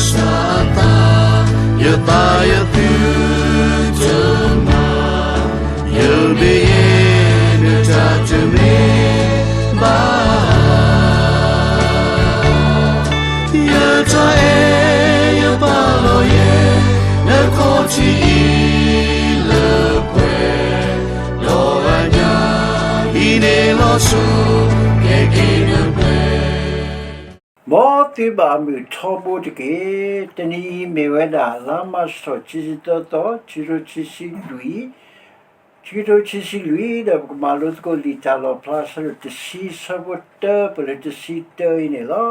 စၢသး, ယသးယသုတမၤ, ယမ့ၢ်ယတၢ်တမ့ၢ်ဘၣ်, ယတၢ်အဲၣ်ယပာ်လီၤယဲ, နခီၣ်ထံးအံၤလၢပှဲၤ, ဒီးအညၣ်အံၤန့ၣ်လီၤဆီ, ကဲက့ၤနပှဲၤ မ်သုဘၣ်မုာ်ထီဘိတက့ၢ်. တနံၤအံၤမ့ၢ်ဝဲဒၣ် လါမၢ်ၡး ခံဆံသၢသီ, ခံကထိခံဆံလွံၢ်, ခံကထိခံဆံလွံၢ်, ဒီးပကမၤလိသကိးလံာ်တၢ်လီၣ်ဖျါအဆၢဒိၣ်တဆံ ဆၢဖိတၢပလၢတဆံတၢအံၤန့ၣ်လီၤ.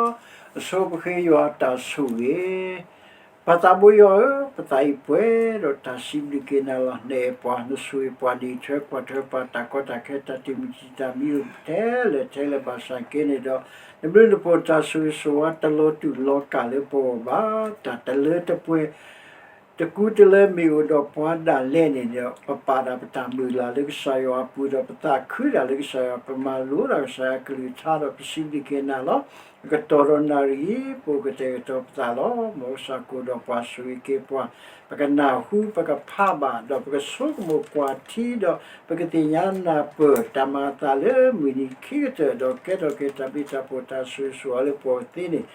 အဆိပဃ့ယွၤအတၢ်ဆိၣ်ဂ့ၤ ပၢ်သးဘိယွၤဧၢ, ပသးအံၤပှဲၤဒီးတၢ်စံးဘျုးက့ၤနၤလီၤ. နအဲၣ်ပှၤ, နဆိၣ်ဂ့ၤပှၤ, နအံးထွဲကွၢ်ထွဲပှၤ, တၢ်ကီတၢ်ခဲ, တၢ်တမံၤတမံၤ, တၢ်မံအိၣ်ထဲလဲၣ်ထဲလဲၣ်ဘၣ်ဆၣ်က့န့ၣ်ဒီး, နဘျုးနဖှိၣ်တၢ်ဆိၣ်ဂ့ၤဆိၣ်ဝါတလီၤတူာ်လီၤကာ်လၢပဂီၢ်ဘၣ်. တၢ်တလၢတပှဲၤ တကူတလၢမ့ၢ်အိၣ်ဒီးပှၤဒၣ်လဲာ်န့ၣ်ဒီး, ပပာ်ဒၣ်ပတၢ်မုၢ်လၢ်လၢကစၢ်ယွၤအပူၤဒီး ပသးခုဒၣ်လၢကစၢ်ယွၤ, ပမၤလိဒၣ်ကစၢ်ယွၤအကလုၢ်ကထါဒီး ပစံးဘျုးက့ၤနၤလီၤ. အကတီၢ်ဒီးနၣ်ရံၣ်အံၤ ပအိၣ်ကတဲာ်ကတီၤပသးလီၤ. မ်ကစၢ်ကအိၣ်ဒီးပှၤ, ဆိၣ်ဂ့ၤက့ၤပှၤ, ပကနၢ်ဟူ, ပကဖးဘၣ်, ဒီးပကဆိကမိၣ်ကွၢ်ထံဒီး ပကသ့ၣ်ညါနၢ်ပၢၢ်တၢ်မၤအသးလၢမုၢ်နံၤခံကတၢၢ်, ဒီးကဲထီၣ်က့ၤတၢ်ဘျုးတၢ်ဖှိၣ်တၢ်ဆိၣ်ဂ့ၤဆိၣ်ဝါလၢပဂီၢ်သ့န့ၣ်,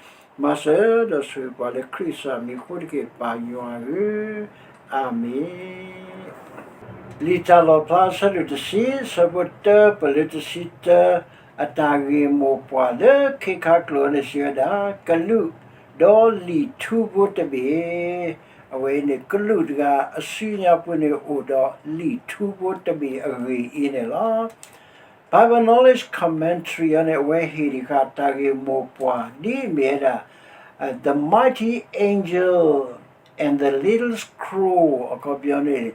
မၤစၢၤဒီးဆိၣ်ဂ့ၤပှၤလၢခရံာ်အမံၤအဃိတက့ၢ်, ပၢ်ယွၤဧၢ, အၤမ့ၣ်. လံာ်တၢ်လီၣ်ဖျါအဆၢဒိၣ်တဆံ ဆၢဖိတၢပလၢတဆံတၢ, အတၢ်ဂ့ၢ်မိၢ်ပှၢ်လၢခ့ခါကျိာ်န့ၣ်စံးဝဲဒၣ်, ကလူးဒီးလံာ်ထူဖိတဘ့ၣ်. အဝဲအံၤန့ၣ် ကလူးတဂၤအစုညါပူၤန့ၣ် အိၣ်ဒီးလံာ်ထူဖိတဘ့ၣ်အဂ့ၢ်အံၤန့ၣ်လီၤ. Bible Knowledge Commentary အံၤန့ၣ် အဝဲဟ့ၣ်တဃာ်တၢ်ဂ့ၢ်မိၢ်ပှၢ်ဒ်အမ့ၢ်ဝဲဒၣ် The Mighty Angel and the Little Scroll အခီပညီန့ၣ်,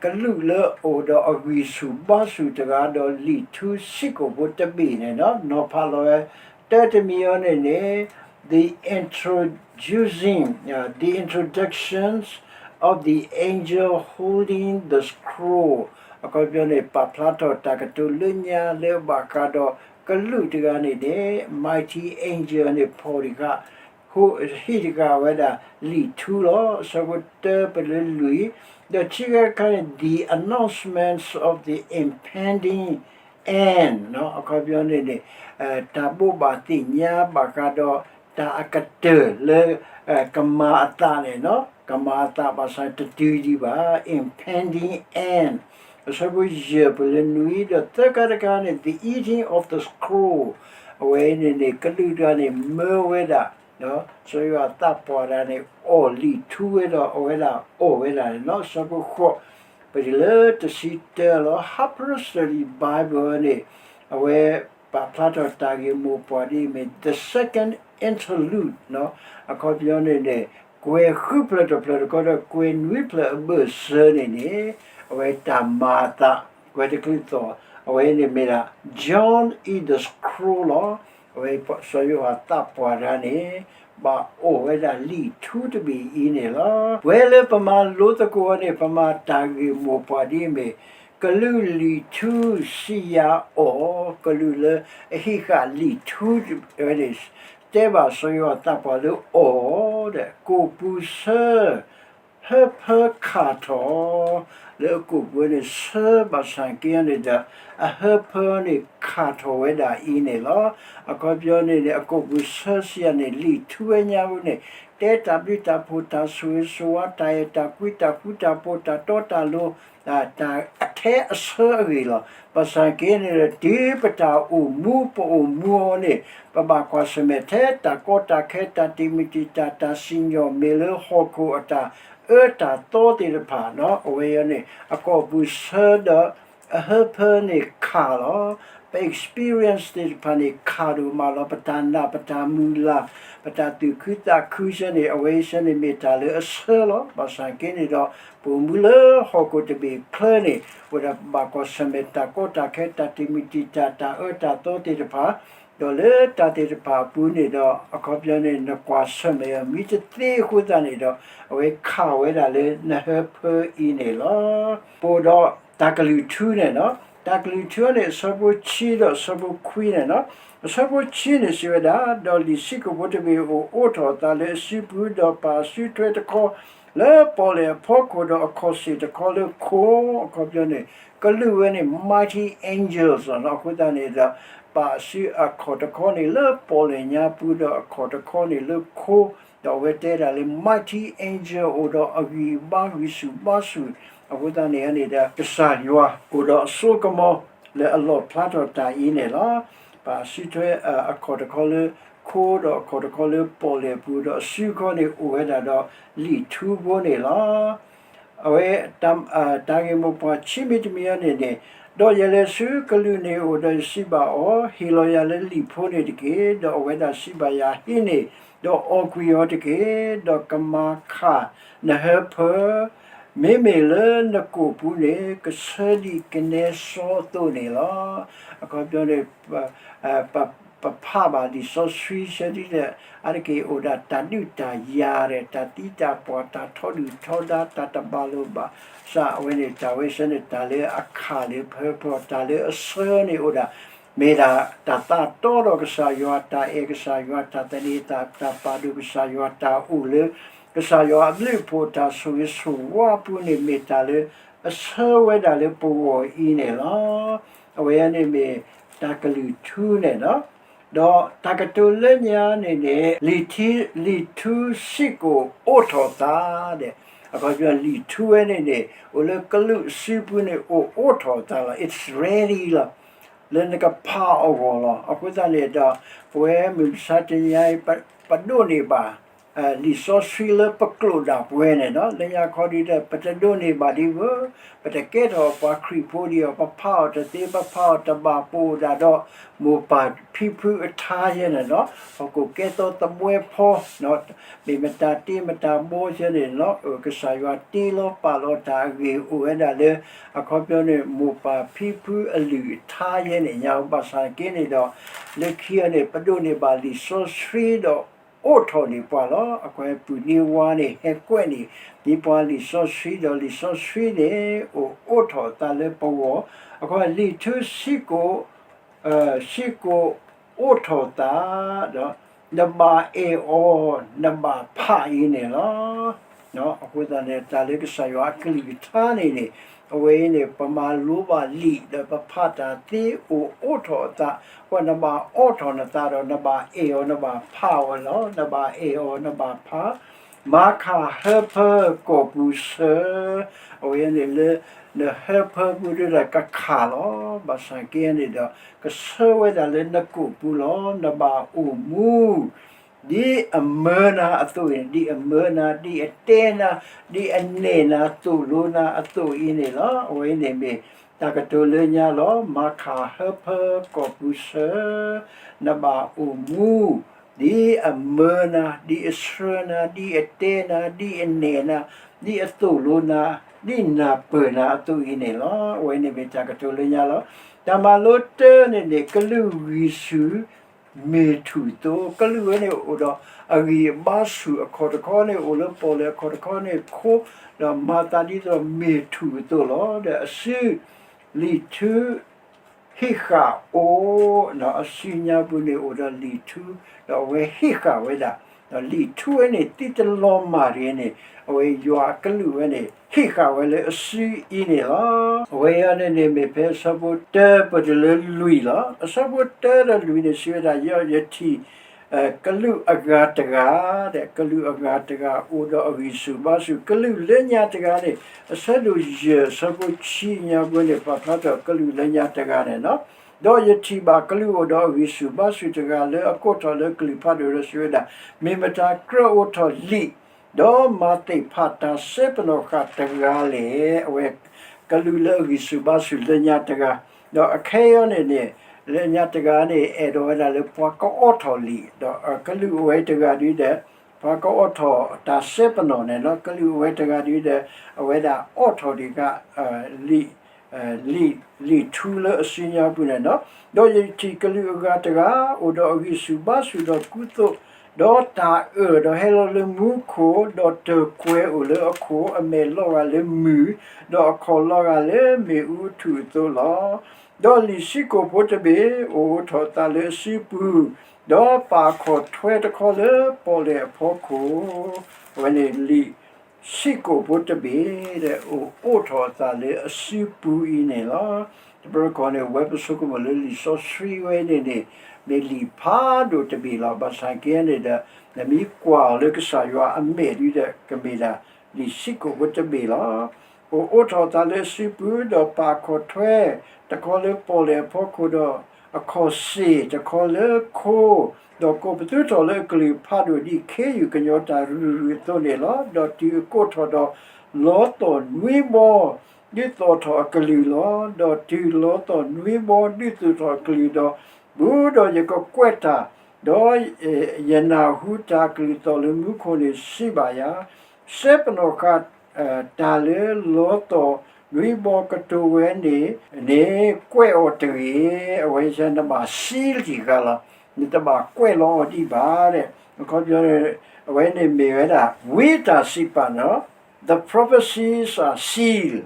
ကလူးလၢအအိၣ်ဒီးအဂံၢ်ဆူၣ်ဘါဆူၣ်တဂၤဒီးလံာ်ထူစ့ၢ်ကီးဖိတဘ့ၣ်န့ၣ်လီၤ. နီၤဖးလီၤဝဲ တၢတမံၤအံၤန့ၣ်န့ၣ် The Introducing, The Introductions of the Angel Holding the Scroll အခီပညီန့ၣ် ပာ်ဖျါထီၣ်တၢ်ကတိၤလၢညါလၢအဘၣ်ဃးဒီးကလူးတဂၤန့ၣ်န့ၣ် Mighty Angel န့ၣ် ဖီၣ်တဃာ် ဟ့ၣ်တဃာ်ဝဲဒၣ်လံာ်ထူလီၤ. အဆၢဖိတၢပလၢလွံၢ်, ဒီးခံခါတခါန့ၣ် The Announcements of the Impending End အခီပညီန့ၣ်န့ၣ် တၢ်ဘိးဘၣ်သ့ၣ်ညါဘၣ်ဃးဒီးတၢ်အကတၢၢ်လၢ ကမၤအသးန့ၣ်, ကမၤအသးဘၣ်ဆၣ်တတုၤဒံးဘၣ် impending end. အဆၢဖိယဲၢ်ပလၢနွံ, ဒီးသၢခါတခါန့ၣ် The Eating of the Scroll အဝဲအံၤန့ၣ်န့ၣ် ကလူးတဂၤန့ၣ် မၢဝဲဒၣ် စီၤယိၤဟၣ်သးပှၢ်တဂၤန့ၣ် အီၣ်လံာ်ထူဝဲဒီး အဝဲဒၣ်အီၣ်ဝဲဒၣ်န့ၣ်လီၤ. အဆၢဖိဃိး, ပတုၤလၢတဆံတၢလီၤ. Harper's Study Bible န့ၣ် အဝဲပာ်ဖျါထီၣ်တၢ်ဂ့ၢ်မိၢ်ပှၢ်ဒ်အမ့ၢ် The Second Interlude အခီပညီန့ၣ်န့ၣ် ကွဲၤဃုဖျၢၣ်တဖျၢၣ်တခီဒီး ကွဲၤနွံဖျၢၣ်အဘၢၣ်စၢၤန့ၣ်န့ၣ် အဝဲတၢ်မၤအသး ကွဲၤတချုးသီၣ် အဝဲန့ၣ်မ့ၢ်ဒၣ် John eat the scroll လီၤ. အဝဲစီၤယိၤဟၣ်သးပှၢ်တဂၤန့ၣ် ဘၣ်အီၣ်ဝဲဒၣ်လံာ်ထူတဘ့ၣ်အံၤန့ၣ်လီၤ. ပှဲၤလၢပမၤလိသကိးအီၤန့ၣ် ပမၤတၢ်ဂ့ၢ်မိၢ်ပှၢ်ဒ်အမ့ၢ် ကလူးလံာ်ထူစံးယၤအီၣ်, ကလူးလၢအဟံးဃာ်လံာ်ထူဝဲန့ၣ် တဲဘၣ်စီၤယိၤဟၣ်သးပှၢ်လၢအီၣ်ဒီး ကိာ်ပူၤဆၢ ဟၢဖၢခးထီၣ်, လၢအကိာ်ပူၤန့ၣ်ဆၢဘၣ်ဆၣ်က့န့ၣ်ဒီး အဟၢဖၢန့ၣ်ခးထီၣ်ဝဲဒၣ်အံၤန့ၣ်လီၤ. အခီပညီန့ၣ်န့ၣ် အကိာ်ပူၤဆၢစံးယၤန့ၣ် လံာ်ထူဝဲညါပူၤန့ၣ် တဲတၢ်ဘျုးတၢ်ဖှိၣ် တၢ်ဆိၣ်ဂ့ၤဆိၣ်ဝါ တၢ်အဲၣ်တၢ်ကွံ တၢ်ဃူတၢ်ဖိး တၢ်တီတၢ်လိၤ တၢ်အထဲအဆၢအဂ့ၢ်လီၤ. ဘၣ်ဆၣ်က့န့ၣ်ဒီး တုၤပတၢ်အိၣ်မူ ပအိၣ်မူအီၤန့ၣ် ပဘၣ်ကွၢ်ဆၢၣ်မဲာ်ထဲတၢ်ကီတၢ်ခဲ တၢ်တံာ်မုၢ်တံာ်တာ် တၢ်စံၣ်ညီၣ် မ့ၢ်လၢဟီၣ်ခိၣ်အတၢ်အၢတၢ်သီသ့ၣ်တဖၣ်ဒီး အဝဲအံၤန့ၣ် အကိာ်ပူၤဆၢဒီး အဟၢဖၢန့ၣ်ခးလီၤ. ပ experience သ့ၣ်တဖၣ်န့ၣ် ခးဒိၣ်မးလီၤ. ပတၢ်နာ် ပတၢ်မုၢ်လၢ် ပတၢ်သူၣ်ခုသးခုဆၢန့ၣ် အဝဲအံၤဆၢန့ၣ်မ့ၢ်တၢ်လၢအဆၢလီၤ. ဘၣ်ဆၣ်က့န့ၣ်ဒီး ပအိၣ်မူလၢဟီၣ်ခိၣ်တဘ့ၣ်ချၢန့ၣ် အိၣ်ဒီးပဘၣ်ကွၢ်ဆၢၣ်မဲာ်တၢ်ကီတၢ်ခဲ တၢ်တံာ်မုၢ်တံာ်တာ် တၢ်အၢတၢ်သီသ့ၣ်တဖၣ် ဒီးလၢတၢ်သ့ၣ်တဖၣ်အပူၤန့ၣ်ဒီး အခီပညီန့ၣ် နကွၢ်ဆၢၣ်မဲာ်အီၤ မ့ၢ်တသ့အဃိသတးန့ၣ်ဒီး အဝဲခးဝဲဒၣ်လၢနဟၢဖၢအံၤန့ၣ်လီၤ. ပအိၣ်ဒီးတၢ်ကလုၢ်ထူန့ၣ်လီၤ. တၢ်ကလုၢ်ထူန့ၣ် အဆၢဖိဆံဒီးအဆၢဖိခွံန့ၣ်လီၤ. အဆၢဖိဆံန့ၣ်စံးဝဲဒၣ်, ဒီးလံာ်ဆံးကိာ်ဖိတဘ့ၣ်အိၣ်အိးထီၣ်အသးလၢအစုပူၤ, ဒီးပာ်အစုထွဲတခီလၢပီၣ်လဲၣ်အဖီခိၣ်, ဒီးအခီၣ်စ့ၣ်တခီလၢခိ, အခီပညီန့ၣ် ကလုၢ်ဝဲန့ၣ် mighty angels လီၤ. အဃိသတးန့ၣ်ဒီး ပာ်အစုအခီၣ်တခီန့ၣ်လၢပီၣ်လဲၣ်ညါပူၤ, ဒီးအခီၣ်တခီန့ၣ်လၢခိ, ဒီးအဝဲတဲဒၣ်လၢ mighty angel အိၣ်ဒီးအဂံၢ်အဘါဂံၢ်ဆူၣ်ဘါဆူၣ်, အဃိသတးန့ၣ်န့ၣ်ဒီး ကစၢ်ယွၤအိၣ်ဒီးအစိကမီၤလၢအလီၣ်ဖျါထီၣ်တၢ်အံၤန့ၣ်လီၤ. ပာ်စုထွဲအခီၣ်တခီလၢခိ, ဒီးအခီၣ်တခီလၢပီၣ်လဲၣ်ပူၤ, ဒီးအစုခီန့ၣ်အိၣ်ဝဲဒၣ်ဒီးလံာ်ထူဖိန့ၣ်လီၤ. အဝဲ တၢ်ဂ့ၢ်မိၢ်ပှၢ်ဆံမံၤတမံၤအံၤန့ၣ်န့ၣ်, ဒီးယလဲၤဆူကလူးန့ၣ်အအိၣ်, ဒီးယစံးဘၣ်အီၤ, ဟ့ၣ်လီၤယၤလၢလံာ်ဖိန့ၣ်တက့ၢ်. ဒီးအဝဲဒၣ်စံးဘၣ်ယၤ, ဟံးန့ၢ်, ဒီးအီၣ်ကွံာ်အီၤတက့ၢ်. ဒီးကမၤခၣ်နဟၢဖၢ, မ့မ့ၢ်လၢနကိာ်ပူၤန့ၣ် ကဆၢဒံးကနဲစီအသိးန့ၣ်လီၤ. အခီပညီန့ၣ် ပဖးဘၣ်လံာ်စီဆှံဆၢဒ်လဲၣ်, အါတက့ၢ်အိၣ်ဒၣ်တၢ်ဒုးတၢ်ယၤဒီး တၢ်သံတၢ်ပှၢ်, တၢ်ထီဒုၣ်ထီဒါ, တၢ်တဘၣ်လိာ်ဘၣ်စး, အဝဲန့ၣ် တၢ်ဝဲဆၢန့ၣ် တၢ်လၢအခၣ်လၢဖၢဖၢ, တၢ်လၢအဆၢန့ၣ်အိၣ်ဒၣ် မ့ၢ်ဒၣ်တၢ်သးတီဒီးကစၢ်ယွၤ, တၢ်အဲၣ်ကစၢ်ယွၤ, တၢ်သန့ၤသး, တၢ်ပာ်ဒိၣ်ကစၢ်ယွၤ, တၢ်အိၣ်လၢကစၢ်ယွၤအဘျုးအဖှိၣ်, တၢ်ဆိၣ်ဂ့ၤဆိၣ်ဝါအပူၤန့ၣ် မ့ၢ်တၢ်လၢအဆၢဝဲဒၣ်လၢပဂီၢ်အံၤန့ၣ်လီၤ. အဝဲန့ၣ်မ့ၢ်တၢ်ကလုၢ်ထူန့ၣ်လီၤ. ဒီးတၢ်ကတိၤလၢညါန့ၣ်န့ၣ် လံာ်ထူ, လံာ်ထူစံးကိာ်အိးထီၣ်သးဒီး, အခီပညီလံာ်ထူဝဲန့ၣ်န့ၣ် အိၣ်လၢကလူးစုပူၤန့ၣ် အိၣ်အိးထီၣ်သးလီၤ. It's ready လီၤ. လၢနကဖးအဂီၢ်လီၤ. အဃိသတးန့ၣ်ဒီး ပဝဲမုၢ်မဆါတနံၤအံၤ ပဒိးန့ၢ်ဘၣ် လံာ်စီဆှံလၢပကျိာ်ဒၣ်ပဝဲန့ၣ်လီၤ. လၢညါခီဒ်ဒီး ပတဒိးန့ၢ်ဘၣ်ဒံးဘၣ်, ပတကဲထီၣ်ပှၤခရံာ်ဖိဒံးဘၣ်, ပဖးအီၤတသ့, ပဖးအီၤတဘၣ်, ပအိၣ်ဒၣ်ဒီး မိၢ်ပၢ်ဖံဖုအထါယဲန့ၣ်လီၤ. ဟီၣ်ခိၣ်ကဲသီသဘှဲဖီ မ့ၢ်မတၤတ့မတၤဘီယဲန့ၣ်လီၤ. ကစၢ်ယွၤတ့လီၤပာ်လီၤတၢ်အဂ့ၢ်အိၣ်ဝဲဒၣ်လၢ အခီပညီန့ၣ် မိၢ်ပၢ်ဖံဖုအလုၢ်အထါယဲန့ၣ်ညါ, ဘၣ်ဆၣ်က့န့ၣ်ဒီး လၢခံအံၤန့ၣ် ပဒိးန့ၢ်ဘၣ်လံာ်စီဆှံဒီးအိးထီၣ်န့ၢ်ပှၤလီၤ. အကွဲးပုၢ်နံၤဝါန့ၣ် ဟဲကွဲးန့ၢ် ဒ်ပှၤလံာ်စီဆှံဒီး လံာ်စီဆှံန့ၣ် အိၣ်အိးထီၣ်အသးလၢပဂီၢ်, အဃိလံာ်ထူစံးကိာ် စံးကိာ်အိးထီၣ်သးဒီး နဘၣ်အဲၣ်အီၤ နဘၣ်ဖးအံၤန့ၣ်လီၤ. အဃိသတးန့ၣ် တၢ်လၢကစၢ်ယွၤအကလုၢ်ကထါန့ၣ်န့ၣ် အဝဲအံၤန့ၣ် ပမၤလိဘၣ်လံာ်ဒီးပဖးတၢ်သ့အိၣ်အိးထီၣ်အသး, အဃိနဘၣ်အိးထီၣ်နသးဒီး နဘၣ်အဲၣ်အီၤ နဘၣ်ဖးအီၤလီၤ. နဘၣ်အဲၣ်အီၤ နဘၣ်ဖး မၤခၣ်ဟၢဖၢကိာ်ပူၤဆၢ, အဝဲန့ၣ်လၢ နဟၢဖၢပူၤဒၣ်ကခၣ်လီၤ. ဘၣ်ဆၣ်က့န့ၣ်ဒီး ကဆၢဝဲဒၣ်လၢနကိာ်ပူၤလီၤ. နဘၣ်အိၣ်မူ ဒ်အမၢနၤအသိးအံၤ, ဒ်အမၢနၤ, ဒ်အတဲနၤ, ဒ်အနဲၣ်နၤ, သိၣ်လိနၤအသိးအံၤန့ၣ်လီၤ. အဝဲန့ၣ်မ့ၢ်တၢ်ကတိၤလၢညါလီၤ. မၤခၣ်ဟၢဖၢကိာ်ပူၤဆၢ, နဘၣ်အိၣ်မူ ဒ်အမၢနၤ, ဒ်အဆှၢနၤ, ဒ်အတဲနၤ, ဒ်အနဲၣ်နၤ, ဒ်အသိၣ်လိနၤ, ဒ်နၢ်ပၢၢ်နၤအသိးအံၤန့ၣ်လီၤ. အဝဲန့ၣ်မ့ၢ်တၢ်ကတိၤလၢညါလီၤ. တၢ်မၤလိတၢန့ၣ်န့ၣ် ကလုၢ်ဂံၢ်ဆူၣ် မ့ၢ်ထူၣ်အသိး, ကလုၢ်ဝဲန့ၣ်အိၣ်ဒီးအဂံၢ်အဘါဆူၣ်, အခီၣ်တခီန့ၣ်အိၣ်လၢပီၣ်လဲၣ်, အခီၣ်တခီန့ၣ်ခိ, ဒီးမၤသးဒ်သိးမ့ၢ်ထူၣ်အသိးလီၤ. ဒီးအစု လံာ်ထူ ဟံးဃာ်အိၣ်, အစုညါပူၤန့ၣ်အိၣ်ဒီးလံာ်ထူ, ဒီးအဝဲဟံးဃာ်ဝဲဒၣ်, ဒီးလံာ်ထူဝဲန့ၣ် သုတလီၤမၢ်တဂ့ၤန့ၣ်, အဝဲယွၤအကလုၢ်ဝဲန့ၣ် ဟံးဃာ်ဝဲလၢအစုအံၤန့ၣ်လီၤ. အဝဲအံၤန့ၣ်န့ၣ်မ့ၢ်ဖဲအဆၢဖိတၢပတုၤလၢလွံၢ်လီၤ. အဆၢဖိတၢဒီးလွံၢ်န့ၣ် စံးဝဲဒၣ်, ယဲယထံၣ် ကလုာ်အဂၤတဂၤ, ဒီးကလုာ်အဂၤတဂၤအိၣ်ဒီးအဂံၢ်ဆူၣ်ဘါဆူၣ်, ကလုာ်လၢညါတဂၤန့ၣ် အဆၢဒိၣ်ယဲၢ်အဆၢဖိဆံညါပူၤန့ၣ် ပာ်ဖျါထီၣ်ကလုာ်လၢညါတဂၤန့ၣ်လီၤ. ဒီးယထံၣ်ဘၣ်ကလုာ်အိၣ်ဒီးအဂံၢ်ဆူၣ်ဘါဆူၣ်တဂၤလၢအကိးထီၣ်လၢကလုာ်ဖးဒိၣ်ဒီးစံးဝဲဒၣ်, မ့ၢ်မတၤကြၢးအိးထီၣ်လံာ် ဒီးမၤသ့ၣ်ဖးတၢ်စဲပနီၣ်ဃာ်တဂၤလဲၣ်. အဝဲကလုာ်လၢအဂံၢ်ဆူၣ်ဘါဆူၣ်လၢညါတဂၤ, ဒီးအခဲအံၤန့ၣ်န့ၣ် လၢညါတဂၤန့ၣ် အဲၣ်ဒိးဝဲဒၣ်လၢပှၤကအိးထီၣ်လံာ်, ဒီးကလုာ်အိၣ်ဝဲတဂၤဒ်ဒီး ပှၤကအိးထီၣ်တၢ်စဲပနီၣ်န့ၣ်လီၤ. ကလုာ်အိၣ်ဝဲတဂၤဒ်ဒီး အဝဲဒၣ်အိးထီၣ်ဒံးက လံာ် လံာ်ထူလၢအစုညါပူၤန့ၣ်လီၤ. ဒီးယထံၣ်ကလုာ်အဂၤတဂၤ အိၣ်ဒီးအဂံၢ်ဆူၣ်ဘါဆူၣ်ဒီးကူသိး, ဒီးတၢ်အၢၣ်ဒီးဟဲလီၤလၢမူခိၣ်, ဒီးတၢၢ်ကွဲၤအိၣ်လၢအခိၣ်, အမဲာ်လီၤဂာ်လၢမုၢ်, ဒီးအခီၣ်လီၤဂာ်လၢမ့ၣ်အူအထူၣ်အသိးလီၤ. ဒီးလံာ်ဆံးကိာ်ဖိတဘ့ၣ် အိၣ်အိးထီၣ်အသးလၢအစုပူၤ, ဒီးပာ်အခီၣ်ထွဲတခီလၢပီၣ်လဲၣ်အဖီခိၣ်, အဝဲန့ၣ်လံာ်ဆံးကိာ်ဖိတဘ့ၣ်ဒီး အိၣ်အိးထီၣ်အသးလၢအစုပူၤအံၤန့ၣ်လီၤ. တဘျီတခီၣ်န့ၣ် ဝဲပဆိကမိၣ်လၢလံာ်စီဆှံဝဲန့ၣ်န့ၣ် မ့ၢ်လံာ်ဖးဒိၣ်တဘ့ၣ်လီၤ. ဘၣ်ဆၣ်က့န့ၣ်ဒီး နမ့ၢ်ကွၢ်အီၤလၢကစၢ်ယွၤအမဲာ်ဒုဒီး ကမ့ၢ်ဒၣ်လံာ်ဆံးကိာ်ဖိတဘ့ၣ်လီၤ. အိၣ်အိးထီၣ်အသးလၢအစုပူၤ, ဒီးပာ်အခီၣ်ထွဲတခီလၢပီၣ်လဲၣ်အဖီခိၣ်, ဒီးအခီၣ်စ့ၣ်တခီလၢခိ, ဒီးကိးပသူထီၣ်လၢအကလုၢ်ဖးဒိၣ်ဒ်ခ့ယုၢ်ကညီၤတၢ်ရုၢ်ရုၢ်အသိးန့ၣ်လီၤ. ဒီးတုၤအကိးထီၣ်ဒီးလီသီၣ်နွံဘီ, ဒုးသိၣ်ထီၣ်အကလုၢ်လီၤ. ဒီးတုၤလီသီၣ်နွံဘီဒုးသိၣ်ထီၣ်အကလုၢ်ဒီး, ဘူးဒီးယကကွဲးတၢ်, ဒီးယနၢ်ဟူတၢ်အကလုၢ်သီၣ်လၢမူခိၣ်န့ၣ်စံးဘၣ်ယၤ, စဲပနီၣ်ဃာ် တၢ်လၢလီသီၣ်နွံဘီကတိၤဝဲန့ၣ် န့ၣ်ကွဲးအီၤတဂ့ၤ. အဝဲနဘၣ်စံးတံၢ်ဃာ်လီၤ. နတဘၣ်ကွဲးလီၤအီၤဒံးဘၣ်. အခီပညီ အဝဲန့ၣ်မ့ၢ်ဝဲဒၣ် ဝံတၢ်စံးပာ်န့ၣ် the prophecies are sealed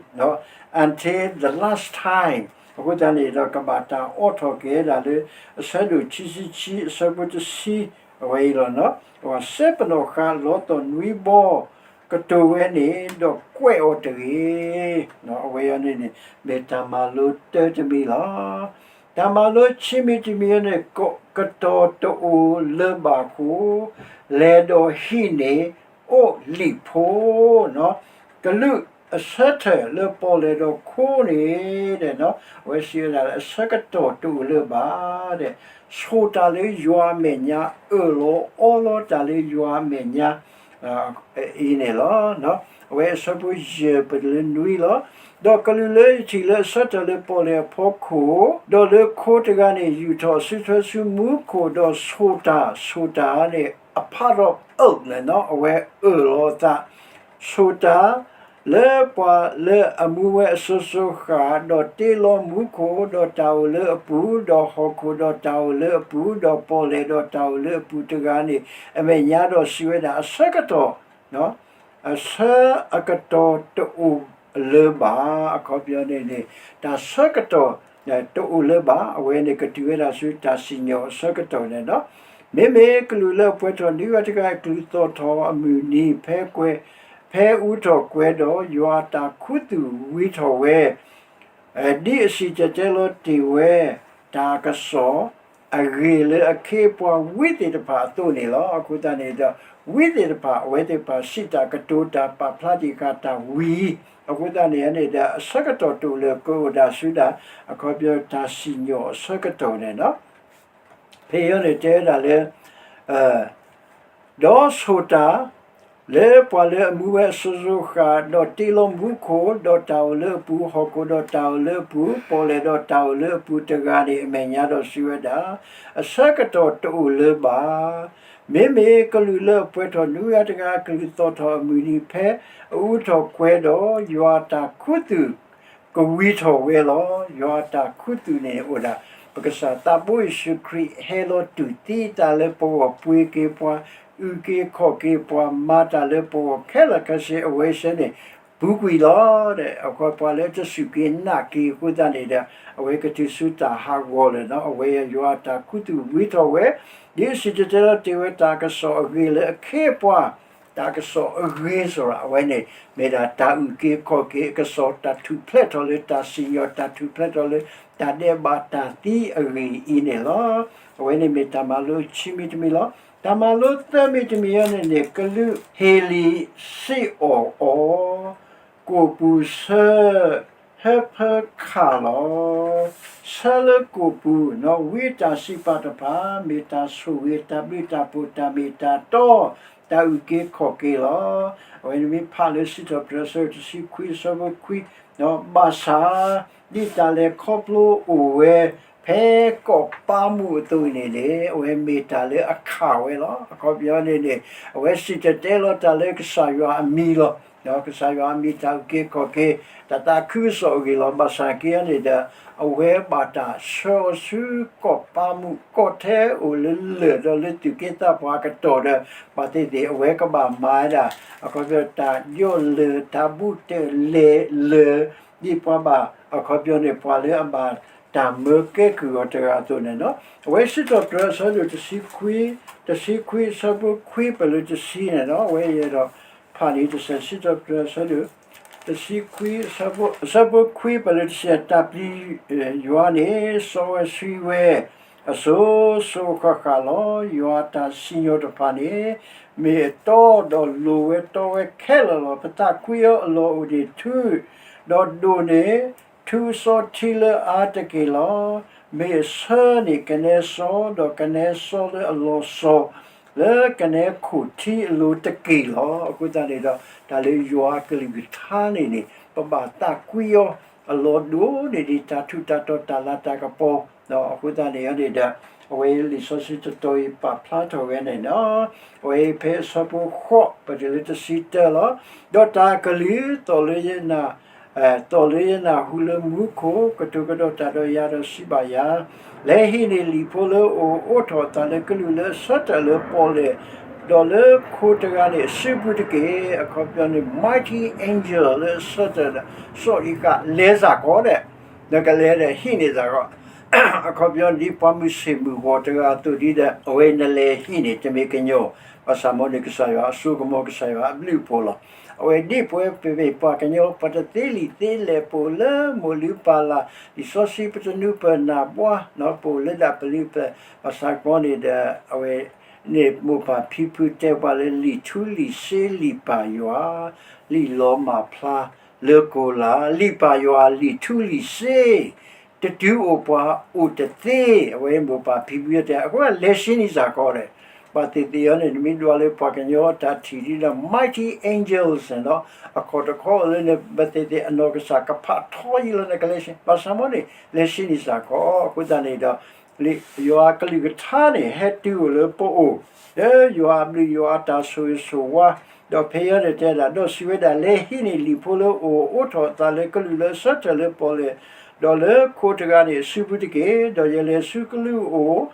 until the last time. အဃိသတးန့ၣ်ဒီး ကဘၣ်တၢ်အိးထီၣ်က့ၤဝဲဒၣ်လၢ အဆၢဒိၣ်ခံဆံခံ အဆၢဖိတဆံ အဝဲအံၤလီၤ. စဲပနီၣ်ဃာ်လီသီၣ်နွံဘီ ကတိၤဝဲန့ၣ် ဒီးကွဲးအီၤတဂ့ၤ. အဝဲအံၤန့ၣ်န့ၣ် မ့ၢ်တၢ်မၤလိတၢ်တမံၤလီၤ. တၢ်မၤလိခံမံၤတမံၤန့ၣ် ကတီၢ်တအိၣ်လၢၤဘၣ်အဃိ, လဲၤဒီးဟံးန့ၢ်အိၣ်လံာ်ဖိ, ကလူးအဆၢထၢၣ်လၢပီၣ်လဲၣ်ဒီးခိန့ၣ်, အဝဲစံးဝဲဒၣ်လၢအဆၢကတီၢ်တအိၣ်လၢၤဘၣ်, ဆိၣ်တၢ်လၢယွၤအမဲာ်ညါ အၢၣ်လီၤအီလီၤတၢ်လၢယွၤအမဲာ်ညါ အံၤန့ၣ်လီၤ. အဝဲအဆၢဖိယဲၢ်ပတုၤလၢနွံလီၤ. ဒီးကလူးလၢယထံၣ်လၢအဆၢထၢၣ်လၢပီၣ်လဲၣ်အဖီခိၣ်, ဒီးလၢခိတဂၤန့ၣ် ယူာ်ထီၣ်အစုထွဲဆူမူခိၣ်, ဒီးဆိၣ်တၢ်, ဆိၣ်တၢ်န့ၣ် အဖးထီၣ်အၢၣ်န့ၣ်လီၤ, အဝဲအၢၣ်လီၤအသး, ဆိၣ်တၢ် လၢပှၤလၢအမူဝဲအစိၤစိၤဃၣ်, ဒီးတ့လီၤမူခိၣ်ဒီးတၢ်အိၣ်လၢအပူၤ, ဒီးဟီၣ်ခိၣ်ဒီးတၢ်အိၣ်လၢအပူၤ, ဒီးပီၣ်လဲၣ်ဒီးတၢ်အိၣ်လၢအပူၤတဂၤန့ၣ် အမဲာ်ညါဒီးစံးဝဲဒၣ် အဆၢကတီၢ် အဆၢအကတီၢ်တအိၣ်လၢၤဘၣ်. အခီပညီန့ၣ်န့ၣ် တၢ်ဆၢကတီၢ် တအိၣ်လၢၤဘၣ်. အဝဲန့ၣ်ကတုၤဝဲဒၣ်ဆူတၢ်စံၣ်ညီၣ်အဆၢကတီၢ်န့ၣ်လီၤ. မ့မ့ၢ်ကလူးလၢအပှဲၤထီၣ်နွံဂၤတဂၤအကလုၢ်သီၣ်ထီၣ်အမုၢ်နံၤ ဖဲကွဲး, ဖဲအူထီၣ်ကွဲးဒီး ယွၤအတၢ်ခူသူၣ်ဝံထီၣ်ဝဲ ဒ်အစံၣ်တဲၤတဲလီၤတ့ၢ်ဝဲ တၢ်ကစီၣ်အဂ့ၤလၢအခ့အပှၤဝံသ့ၣ်တဖၣ်အသိးန့ၣ်လီၤ. အဃိသတးန့ၣ်ဒီး ဝံသ့ၣ်တဖၣ် အဝဲသ့ၣ်တဖၣ်စံးတၢ်ကတိၤတၢ်ပာ်ဖျါတ့ၢ်ဃာ်တၢ်ဝံၤ, အဃိသတးန့ၣ်န့ၣ်ဒီး အဆၢကတီၢ်တအိၣ်လၢၤ ကအိၣ်ဒၣ်ဆူဒၣ် အခီပညီတၢ်စံၣ်ညီၣ်အဆၢကတီၢ်န့ၣ်လီၤ. ဖဲအံၤန့ၣ်တဲဝဲဒၣ်လၢ ဒီးဆိၣ်တၢ် လၢပှၤလၢအမူဝဲအစိၤစိၤဃၣ်, ဒီးတ့လီၤမူခိၣ်ဒီးတၢ်အိၣ်လၢအပူၤ, ဟီၣ်ခိၣ်ဒီးတၢ်အိၣ်လၢအပူၤ, ပီၣ်လဲၣ်ဒီးတၢ်အိၣ်လၢအပူၤတဂၤန့ၣ် အမဲာ်ညါဒီးစံးဝဲဒၣ်, အဆၢကတီၢ်တအိၣ်လၢၤဘၣ်. မ့မ့ၢ်ကလူးလၢအပှဲၤထီၣ်နွံဂၤတဂၤ ကလုၢ်သီၣ်ထီၣ်အမုၢ်နံၤ ဖဲအအူထီၣ်ကွဲးဒီး ယွၤအတၢ်ခူသူၣ်ကဝံၤထီၣ်ဝဲလီၤ. ယွၤအတၢ်ခူသူၣ်န့ၣ်အိၣ်ဒၣ် ပကစၢ်သးဘိယ့ၣ်ၡူးခရံာ်ဟဲလီၤတူၢ်သံတၢ်လၢပဂီၢ် ပှ့ၤက့ၤပှၤ, အုၣ်က့ၤခီၣ်က့ၤပှၤ, မၤတၢ်လၢပဂီၢ်ခဲလၢာ်ခဲဆ့ အဝဲစ့ၢ်န့ၣ် ပူၤကွံာ်လီၤ. အခီပညီလၢတစူၢ်က့ၤနာ်က့ၤအဃိသတးန့ၣ်ဒီး အဝဲကတုၤဆူတၢ်ဟးဂီၤလၢာ်လီၤ. အဝဲယွၤအတၢ်ခူသူၣ်ဝံၤထီၣ်ဝဲ, ဒ်အစံၣ်တဲၤတဲလီၤတ့ၢ်ဝဲတၢ်ကစီၣ်အဂ့ၤလၢအခ့အပှၤ တၢ်ကစီၣ်အဂ့ၤစ့ၢ်ကီး အဝဲန့ၣ် မ့ၢ်ဒၣ်တၢ်အုၣ်က့ၤခီၣ်က့ၤအကစီၣ်, တၢ်ထူၣ်ဖျဲးထီၣ်လၢတၢ်စံၣ်ညီၣ်, တၢ်ထူၣ်ဖျဲးထီၣ်လၢတၢ်ဒဲးဘးတၢ်သံအဂ့ၢ်အံၤန့ၣ်လီၤ. အဝဲန့ၣ်မ့ၢ်တၢ်မၤလိခံမံၤတမံၤလီၤ. တၢ်မၤလိသၢမံၤတမံၤအံၤန့ၣ်န့ၣ် ကလူးဟ့ၣ်လံာ်စ့ၢ်အီၣ်အီၤ ကိာ်ပူၤဆၢ ဟၢဖၢခးလီၤ. ဆၢလၢကိာ်ပူၤ ဝံတၢ်စံးပာ်တဖၣ် မ့ၢ်တၢ်ဆိၣ်ဂ့ၤတၢ်ဘျုးတၢ်ဖှိၣ် တၢ်မ့ၢ်တၢ်တီ တၢ်အုၣ်က့ၤခီၣ်က့ၤလီၤ. အဝဲန့ၣ်မ့ၢ်ဖးလၢစံးထီၣ်ပတြၢၤအဆၢတဆံခွံအဆၢဖိခွံ, ဘၣ်ဆၣ် ဒ်တၢ်လဲၤခီဖျိအိၣ်ဝဲ ဖဲကီၢ်ပၤမူးအသိးန့ၣ်န့ၣ် အဝဲမ့ၢ်တၢ်လၢအခးဝဲလီၤ. အခီပညီန့ၣ်န့ၣ် အဝဲစံၣ်တဲၤတဲလီၤတၢ်လၢကစၢ်ယွၤအမံၤလီၤ. ကစၢ်ယွၤအမံၤတၢ်အုၣ်က့ၤခီၣ်က့ၤ တၢ်သးခုကစီၣ်အဂ့ၢ်လီၤ. ဘၣ်ဆၣ်က့န့ၣ်ဒီး အဝဲဘၣ်တၢ်ဆှၢအီၤဆူကီၢ်ပၤမူး ကီၢ်ထဲအိၣ်လၢလၢၢ်ဒီးလၢသူၣ်က့သးပှၢ်အကတီၢ်ဒီး ပှၤသ့ၣ်သ့ၣ် အဝဲကဘၣ်မၤဝဲဒၣ် အခီပညီတၢ်ယီၢ်လၢၢ် တၢ်ဘူးတၢ်လဲၤလၢၢ် ဒ်ပှၤဘၣ် အခီပညီန့ၣ် ပှၤလၢအဘၣ် တၢ်မၢကဲကုၢ်အီၤတဂၤအသိးန့ၣ်လီၤ. အဝဲစံးထီၣ်ပတြၢၤအဆၢဒိၣ်တဆံခွံ, တဆံခွံအဆၢဖိခွံပၢၢ်လၢတဆံန့ၣ်လီၤ. အဝဲယအဲၣ်ဒိးဖးန့ၣ်တစဲး စံးထီၣ်ပတြၢၤအဆၢဒိၣ် တဆံခွံ အဆၢဖိခွံပၢၢ်လၢတဆံ တၢ်ပျံၤယွၤန့ၣ် စီဝဲဆှံဝဲ အစိၤစိၤဃၣ်ဃၣ်လီၤ. ယွၤအတၢ်စံၣ်ညီၣ်တဖၣ်န့ၣ် မ့ၢ်အတီဒီးလိၤဝဲတီဝဲခဲလၢာ်လီၤ. ပသးကွံအီၤအလီၢ်အိၣ်န့ၣ်ထူ ဒီးဒိၣ်န့ၢ် ထူစီထံလၢအါတက့ၢ်လီၤ. မ့ၢ်အဆၢန့ၢ်ကနဲစီ ဒီးကနဲစီလၢအလီၤစီၤ လၢကနဲခိၣ်ထံအလိၤတက့ၢ်လီၤ. အဃိသတးန့ၣ်ဒီး တၢ်လၢယွၤအကလုၢ်ကထါန့ၣ်န့ၣ် ပဘၣ်သးကွံအီၤ အလီၢ်ဒိၣ်န့ၢ်ဒံးတၢ်ထူးတၢ်တီၤတၢ်လၤတၢ်ကပီၤ ဒီးအဃိသတးန့ၣ်န့ၣ်ဒီး အဝဲလံာ်စီဆှံတတီၤအံၤပာ်ဖျါထီၣ်ဝဲန့ၣ်လီၤ. အဝဲဖဲအဆၢဖိဃိး ပတုၤလၢတဆံတၢလီၤ. ဒီးတၢ်ကလုၢ်သီၣ်လၢယနၢ် သီၣ်လၢယနၢ်ဟူလၢမူခိၣ် ကတိၤကဒီးတၢ်ဒီးယၤဒီးစံးဘၣ်ယၤ, လဲၤဟံးန့ၢ်လံာ်ဖိလၢအအိၣ်အိးထီၣ်အသးလၢကလူးလၢအဆၢထၢၣ်လၢပီၣ်လဲၣ်, ဒီးလၢခိတဂၤန့ၣ်အစုပူၤတက့ၢ်. အခီပညီန့ၣ် mighty angel လၢအဆၢထၢၣ်ဒီး စီၤအံၤဃးလဲၤစ့ၢ်ကီးဒီး နကလဲၤဒီးဟံးန့ၢ်စ့ၢ်ကီး အခီပညီဒ်ပှၤမုၢ်ဆ့ၣ်မုၢ်ဂီၤတဂၤအသိးဒ်ဒီး အဝဲနလဲၤဟံးန့ၢ်တမ့ၢ်ကညီ, ဘၣ်ဆၣ်မ့ၢ်န့ၣ်ကစၢ်ယွၤအစိကမီၤ ကစၢ်ယွၤအဘျုးအဖှိၣ်လီၤ. အဝဲဒ်ပဝဲပမ့ၢ်ပှၤကညီ ပှၤတသ့လံာ်သ့လဲၢ် ပအိၣ်လၢမိၢ်လုၢ်ပၢ်လၢ် လံာ်စီဆှံပတနုာ်ပၢၢ်နၢ်ဘှါ ပအိၣ်လၢဒၣ်ပလုၢ်ပၢၢ် ဘၣ်ဆၣ်ကီန့ၣ်ဒီး အဝဲန့ၣ်မိၢ်ပၢ်ဖံဖုတဲပှၤလၢလံာ်ထူလံာ်စ့လံာ်ပၢ်ယွၤ လံာ်လီၤမၢ်ဖျါလၢကိလၢ် လံာ်ပၢ်ယွၤလံာ်ထူလံာ်စ့ တတုၤအိၣ်ပှၤအိၣ်တသ့, အဝဲမိၢ်ပၢ်ဖံဖုတဲ အဃိလဲၤဆံးန့ၢ်စ့ၢ်ကီးဒီး ဘၣ်သ့ၣ်သ့ၣ်အံၤန့ၣ် နမ့ၢ်ဒွးလၢပှၤကညီအတၢ်ထံၣ်ဒ်ဒီး mighty angels န့ၣ်ဒီး အခီၣ်တခီလၢန့ၣ် ဘၣ်သ့ၣ်သ့ၣ်အနီၢ်ကစၢ်ကဖးထီယံာ်လီၤ နကလဲၤဆံး ဘၣ်ဆၣ်မ့ၢ်န့ၣ် လဲၤဆံးန့ၢ်စ့ၢ်ကီး အဃိသတးန့ၣ်ဒီး ယွၤအကလုၢ်ကထါန့ၣ် ဟဲတုၤအိၣ်လၢပအိၣ် လၢယွၤအဘျုးယွၤအတၢ်ဆိၣ်ဂ့ၤဆိၣ်ဝါ, ဒီးဖဲအံၤန့ၣ်တဲဒၣ် ဒီးစံးဝဲဒၣ် လဲၤဟံးန့ၢ်လံာ်ဖိလၢအအိၣ်အိးထီၣ်အသးလၢကလူးလၢအဆၢထၢၣ်လၢပီၣ်လဲၣ်, ဒီးလၢခိတဂၤန့ၣ်အစုပူၤတက့ၢ်. ဒီးယလဲၤဆူကလူးအအိၣ်,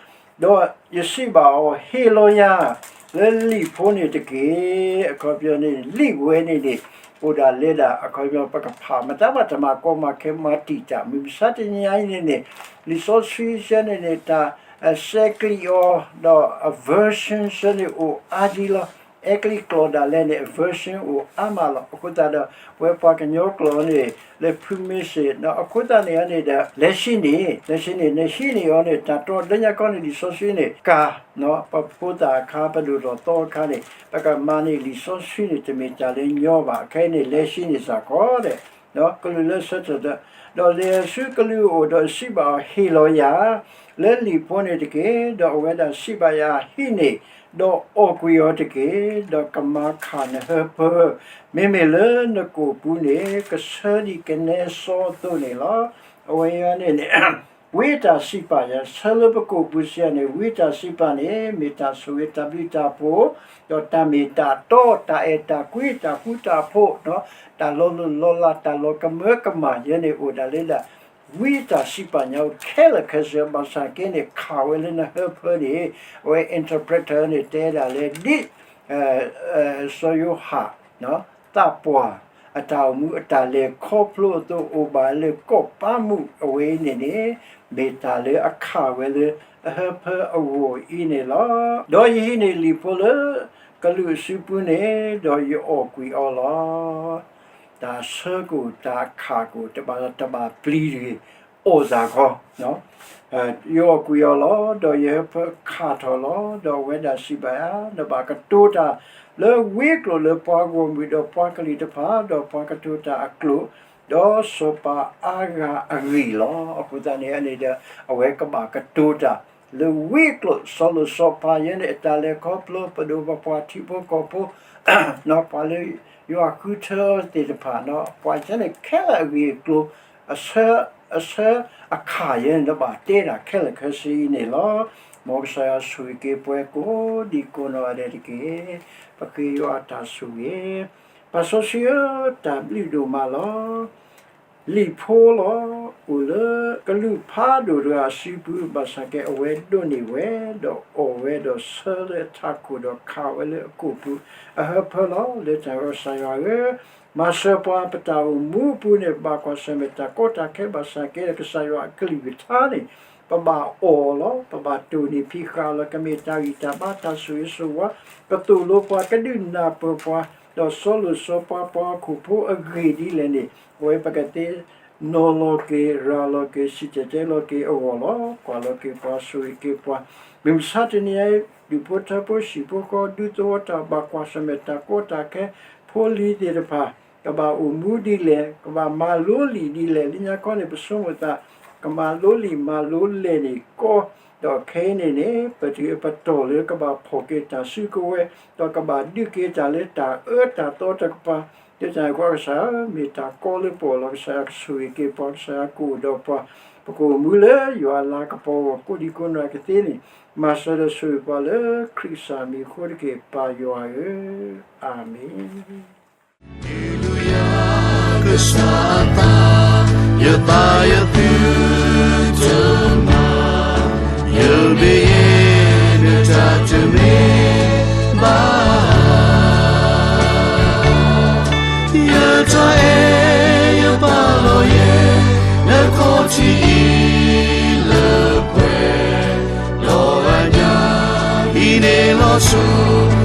ဒီးယစံးဘၣ်အီၤ, ဟ့ၣ်လီၤယၤ လၢလံာ်ဖိန့ၣ်တက့ၢ်. အခီပညီန့ၣ် လံာ်ဝဲန့ၣ်န့ၣ် အိၣ်ဒၣ်လဲၤဒၣ် အခီပညီပကဖး မတၤဘၣ်တမၤကီမၤခဲမၤတံာ်တာ် မုၢ်မဆါတနံၤအံၤန့ၣ်န့ၣ် လံာ်စီဆှံဆၢန့ၣ်န့ၣ် တၢ် ဆဲးကျံးအီၤ ဒီးအ version ဆၢန့ၣ်အိၣ်အါဒံးလီၤ. အဲကလံးကျိာ်ဒၣ်လဲာ်န့ၣ် အ version အိၣ်အါမးလီၤ. အဃိသတးဒီး ပဝဲပှၤကညီကျိာ်န့ၣ် လၢဖုမ့ၢ်စ့ၢ် အဃိသတးန့ၣ်န့ၣ်ဒီး လဲၤဆံးန့ၢ် လဲၤဆံးန့ၢ် နဟံးန့ၢ်အီၤန့ၣ် တၢ်တီလၢညါခီန့ၣ် လံာ်စီဆှံန့ၣ် ကၤ ပဖိသၣ်အခါ ပဒိၣ်ထီၣ်သီအခါန့ၣ် ပကမၤန့ၢ်လံာ်စီဆှံန့ၣ် တမ့ၢ်တၢ်လၢညီဘၣ်. ခဲအံၤန့ၣ် လဲၤဆံးန့ၢ်စ့ၢ်ကီးဒီး ကလူးလၢအဆၢထၢၣ်ဒီး ဒီးလဲၤဆူကလူးအအိၣ်ဒီးစံးဘၣ်အီၤ ဟ့ၣ်လီၤယၤ လၢလံာ်ဖိန့ၣ်တက့ၢ်. ဒီးအဝဲဒၣ်စံးဘၣ်ယၤ ဟံးန့ၢ် ဒီးအီၣ်ကွံာ်အီၤတက့ၢ်. ဒီးကမၤခၣ်နဟၢဖၢ မ့မ့ၢ်လၢနကိာ်ပူၤန့ၣ် ကဆၢဒံးကနဲစီအသိးန့ၣ်လီၤ. အဝဲအံၤန့ၣ်န့ၣ် ဝံတၢ်စံးပာ်ယၤ ဆၢလၢပကိာ်ပူၤစံးယၤန့ၣ် ဝံတၢ်စံးပာ်န့ၣ် မ့ၢ်တၢ်ဆိၣ်ဂ့ၤတၢ်ဘျုးတၢ်ဖှိၣ် ဒီးတၢ်မ့ၢ်တၢ်တီ တၢ်အဲၣ်တၢ်ကွံ တၢ်ဃူတၢ်ဖိး တၢ်လီၤလိၢ်လီၤလး တၢ်လီၤကမၢကမၣ်ယဲန့ၣ် အိၣ်ဒၣ်လၢဒၣ် ဝံတၢ်စံးပာ်ညါအိၣ်ခဲလၢာ်ခဲဆ့ ဘၣ်ဆၣ်က့န့ၣ် ခးဝဲလၢနဟၢဖၢန့ၣ် အဝဲ interpreter န့ၣ် တဲဒၣ်လၢဒ် စီၤယိၤဟၣ် သးပှၢ် အတၢ်အိၣ်မူအတၢ်လဲၤခီဖျိအသိး အိၣ်ဘၣ်လၢကီၢ်ပၤမုၣ်အဝဲအံၤန့ၣ်န့ၣ် မ့ၢ်တၢ်လၢအခးဝဲလၢအဟၢဖၢအဂီၢ်အံၤန့ၣ်လီၤ. ဒီးယဟံးန့ၢ်လံာ်ဖိလၢကလူးအစုပူၤန့ၣ် ဒီးယအီၣ်ကွံာ်အီၤလီၤ. တၢ်ဆၢကအိၣ် တၢ်အခးကအိၣ် တဘၣ်တဘၣ်ပျံၤတဂ့ၤ အီၣ်စ့ၢ်ကီး ယအီၣ်ကွံာ်အီၤလီၤ. ဒီးယဟၢဖၢခးထီၣ်လီၤ. ဒီးအဝဲဒၣ်စံးဘၣ်ယၤ နဘၣ်ကတိၤတၢ်လၢဝံကျိာ်လၢပှၤဂီၢ်မုၢ် ဒီးပှၤကလုာ်တဖၣ် ဒီးပှၤကတိၤတၢ်အကျိာ် ဒီးစီၤပၤအါဂၤအဂ့ၢ်လီၤ. အဃိသတးန့ၣ်န့ၣ်ဒီး အဝဲကဘၣ်ကတိၤတၢ်လၢဝံကျိာ် စီၤလိၤစီၤပၤယဲန့ၣ် အတၢ်လဲၤခီဖျိ ပဒိၣ်ပပှၢ်ထံဖိကီၢ်ဖိ ပှၤလၢယွၤဃုထၢသ့ၣ်တဖၣ် ပှၤယဲန့ၣ်ခဲလၢာ်အဂ့ၢ်အကျိၤ အဆၢ အဆၢအခးယဲန့ၣ် နဘၣ်တဲတၢ်ခဲလၢာ်ခဲဆ့အံၤန့ၣ်လီၤ. မ်ကစၢ်ယွၤဆိၣ်ဂ့ၤက့ၤပှၤကိးဒံကိးနီၢ်ဂၤဒဲးတက့ၢ်. ပဃ့ယွၤအတၢ်ဆိၣ်ဂ့ၤ ပၢ်စီဆှံဧၢ, တၢ်ဘျုးဒိၣ်မးလီၤ. လံာ်ဖိလီၤ. အိၣ်လၢကလူးဖးဒိၣ်တဂၤအစုပူၤ ဘၣ်ဆၣ်က့ အဝဲဒိးန့ၢ်ဝဲ, ဒီးအီၣ်ဝဲ, ဒီးဆၢလၢအထးခိၣ်ဒီးခးဝဲလၢအကိာ်ပူၤအဟၢဖၢလီၤ. လၢတၢ်ကစၢ်ယွၤဧၢ, မၤစၢၤပှၤ ပတၢ်အိၣ်မူအပူၤန့ၣ် ပဘၣ်ကွၢ်ဆၢၣ်မဲာ်တၢ်ကီတၢ်ခဲ ဘၣ်ဆၣ်က့ဒီး ကစၢ်ယွၤအကလုၢ်ကထါန့ၣ် ပဘၣ်အီၣ်လီၤ, ပဘၣ်တိၢ်န့ၢ်ဖံးဃာ်လီၤ. ကမ့ၢ်တၢ်ဂံၢ်တၢ်ဘါ တၢ်ဆိၣ်ဂ့ၤဆိၣ်ဝါ, ကသိၣ်လိပှၤ ကဒုးနၢ်ပၢၢ်ပှၤ, ဒီးစီၤလိၣ်စီၤပၤ ပှၤဟီၣ်ခိၣ်ဖိအဂ့ၢ်ဒ်လဲၣ်န့ၣ် အဝဲပကသ့ နီၤလီၤက့ၤ ရၤလီၤက့ၤ စံၣ်တဲၤတဲလီၤက့ၤအဂီၢ်လီၤ. ကွၢ်လီၤက့ၤပှၤ ဆိၣ်ဂ့ၤက့ၤပှၤ, မုၢ်မဆါတနံၤအံၤ ဒူၣ်ဖိထၢဖိ ဟံၣ်ဖိဃီ ဒူသဝီ တၢ်ဘၣ်ကွၢ်ဆၢၣ်မဲာ်တၢ်ကီတၢ်ခဲ ဖိလံၤသ့ၣ်တဖၣ် ကဘၣ်အိၣ်မူဒ်လဲၣ်, ကဘၣ်မၤလိလံာ်ဒ်လဲၣ်, လၢညါခီန့ၣ် ပဆိကမိၣ်သး ကမၤလိလံာ်မၤလိလဲၢ်န့ၣ်ကီ, ဒီးခဲအံၤန့ၣ်န့ၣ် ပတုၤပတီၢ်လၢကဘၣ်ဖီၣ်က့ၤတၢ်စုကဝဲၤ, ဒီးကဘၣ်ဒုးက့ၤတၢ်လၢတၢ်အၢတၢ်သီတကပၤ, ဒ်န့ၣ်အဃိ ကစၢ်ဧၢ, မ့ၢ်တၢ်ကီလၢပအိၣ်လီၤ. ကစၢ်ယွၤကဆိၣ်ဂ့ၤက့ၤပှၤ, ကစၢ်ယွၤကအိၣ်ဒီးပှၤ, ပကအိၣ်မူလၢယွၤအလၤကပီၤအဂီၢ် ကိးဒံကိးနီၢ်ကသ့န့ၣ်, မၤစၢၤဒီးဆိၣ်ဂ့ၤပှၤလၢခရံာ်ကစၢ်မံၤအဃိတက့ၢ် ပၢ်ယွၤဧၢ, အၤမ့ၣ်. ကစၢ်အသး, ယသးယသုတမၤ, ယမ့ၢ်ယဲနတၢ်တမ့ၢ်ဘၣ်, ယတၢ်အဲၣ်ယပာ်လီၤယဲ, နခီၣ်ထံးအံၤလၢပှဲၤ, ဒီးအညၣ်အံၤန့ၣ်လီၤဆီ